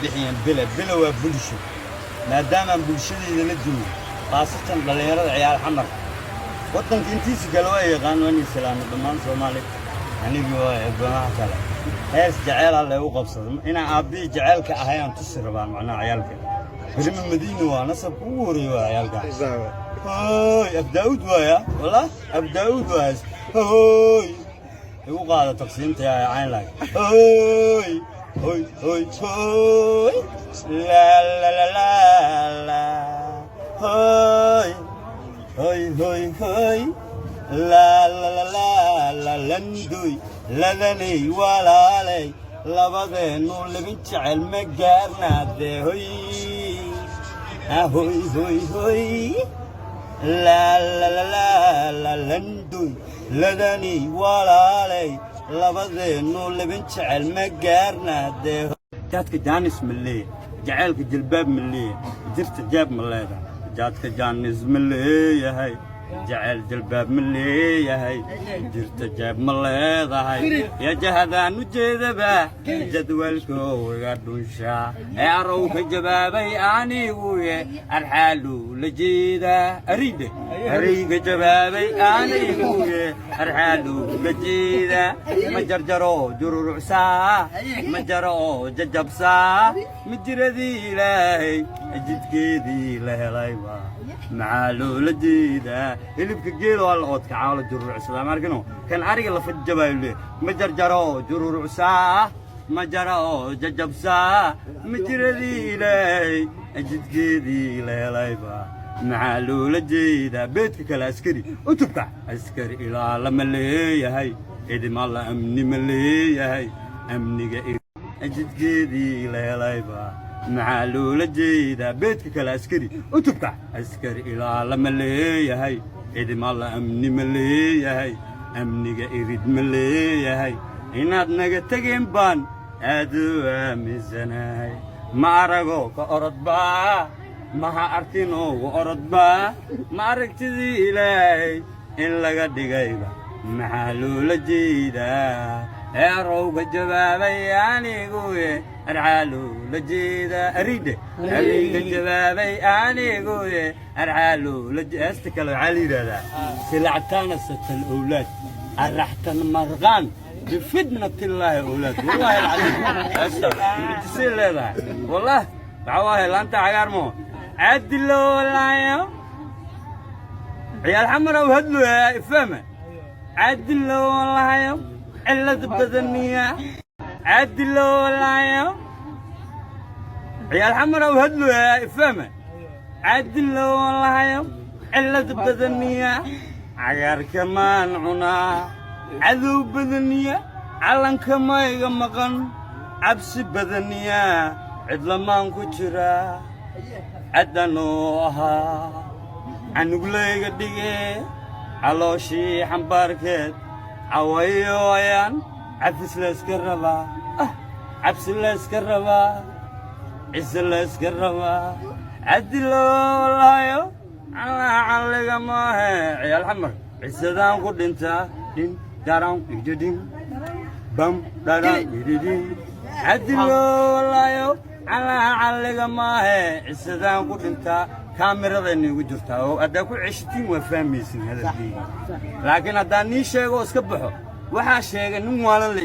Bixiyeen bile bile waa bulsho, maadaamaan bulshadeyda la joogo, khaasatan dhallinyarada ciyaal Xamar. Waddanka intiisa kale waa yaqaan, waan islaamay dhammaan Soomaali. Anigii waa eebanaha kale hees jeceelaa laygu qabsada inaan aabbihii jeceelka ahay aan tusi rabaa. Macnaha ciyaalka berima Madiina waa nasabka ugu horeeya, waa ciyaalka. Hoy, Abdaa'uud waaya, wallah Abdaa'uud waa. Hoy, igu qaada taqsiimta yaa cayn laag. Hoy hoy hoy hoy, la la la la la, hoy hoy hoy hoy, la la la la la. Landuy ladanay walaalay, labadeennu libin jecel ma gaarnaade. Hoy hoy hoy hoy, la la la la la. Landuy ladani walaalay, labadeennu libin jecel ma gaarnaade. Jaadka jaanis ma leeyahay? Jaceylka jilbaab ma leeyahay? Jirta jaab ma leedahay? Jaadka jaanis ma leeyahay? Jaceyl jilbaab ma leeyahay? Jirta jaab ma leedahay? Yajahadaan u jeedaba jadwalkooga dhunshaa ee arow ka jawaabay aniguye arxaalu la jeedaa aridhe arayga jawaabay aniguye arxaalu la jeedaa. Ma jarjaro jururucsaa, ma jaro oo jajabsaa, ma jiradii Ilaahay jidkeedii la helayba maxaa loola jeedaa? Hilibka geela waa la oodkacaa, la jururucsadaa, maarkino kan ariga lafa jabaayo le. Ma jarjaro jururucsaa, ma jaro oo jajabsaa, ma jiradii Ilaahay jidkeedii la helayba maxaa loola jeedaa? Beedka kale, askari utubka, askari ilaalama leeyahay? Idimalla amni ma leeyahay? Amniga jidkeedii la helayba maxaa loola jeedaa? Beedka kale, askari utubka, askari ilaalama leeyahay? Idimalla amni ma leeyahay? Amniga irid ma leeyahay? Inaad naga tegeen baan aad u aaminsanahay. Ma arago ka orodbaa, maha arkinoo wa orodbaa, ma aragtidii Ilaahay in laga dhigayba maxaa loola jeedaa? Eerowga jawaabay aniguye arxaa loola jeedaa aridhe ariga jawaabay aniguye arxaa loola. Heesta kale waxaa la yidhahdaa silactana satan awlaad araxtan marqaan bifidnatillaahi awlaad. Wallahi alcadiim, heesta mucjisay leedahay. Wallah, waxaa waaye laanta cagaarmo cadilowlaayo ciyaal Xamar aw hadlooya ifahma. Cadilowlahayo cilad badaniya, cadilowlaayo ciyaal Xamar aw hadlooya ifahma. Cadilowlahayo cilad badaniya, cagaarka maan cunaa, cadow badaniya, calanka mayga maqan, cabsi badaniya, cidlamaan ku jiraa, caddanoo ahaa canuglayga dhige, calooshii xambaarkeed cawayo ayaan cafis layska rabaa, cabsi layska rabaa, cise layska rabaa. Cadilowlahayo calliga maahe ciyaal Xamar, cisadaan ku dhintaa dhin daran ididin bam dharan ididin. Cadilowlahayo calliga maahe, cisadaan ku dhintaa. Kaamirada igu jirtaa oo haddaa ku ceshitiin waa fahmaysin hadalkeyga, laakiin haddaan nii sheego oo iska baxo, waxaa sheegay nin waalan le.